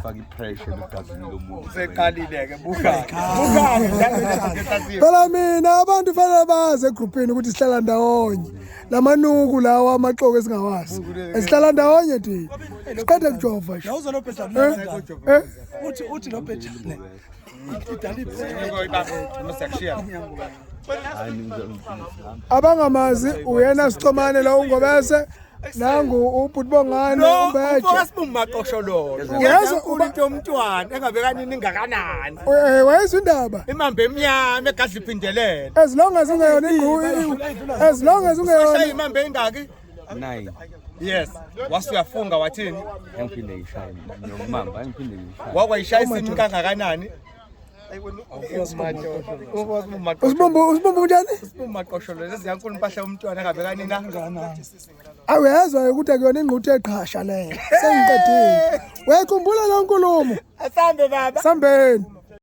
Ufaka i-pressure egazini lomuntu. Useqalile-ke buka. Buka. Phela mina abantu fanele bazi egrupini ukuthi sihlala ndawonye. Lamanuku lawa amaxoki esingawazi. Sihlala ndawonye thina. Siqede kujova nje. Yawuza lo bhejane. Eh? Uthi lo bhejane. Idala Siyakushiya. Abangamazi uyena Sicomane lo ungobese nangu ubhuti Bongane umbeje. Umaqoshololo. Uyezwa Into yomntwana engabekanini ingakanani. Wayezwa indaba. Imambe emnyama egadla iphindelela. As long as ungeyona ingqu as long as Shaya ungeyona imambe engaki? 9. Yes. Wase uyafunga wathini? Engiphinde ngishaye nomamba, engiphinde ngishaye. Wakwayishaya isini kangakanani? Usibumbu usibumbu njani? Umaqoshololo leziyankulu impahla yomntwana engabekanini na? Awuyezwa ukuthi akuyona ingquthu eqhasha leyo. Sengiqedile. Uyayikhumbula lo nkulumo? Asambe baba. Sambeni.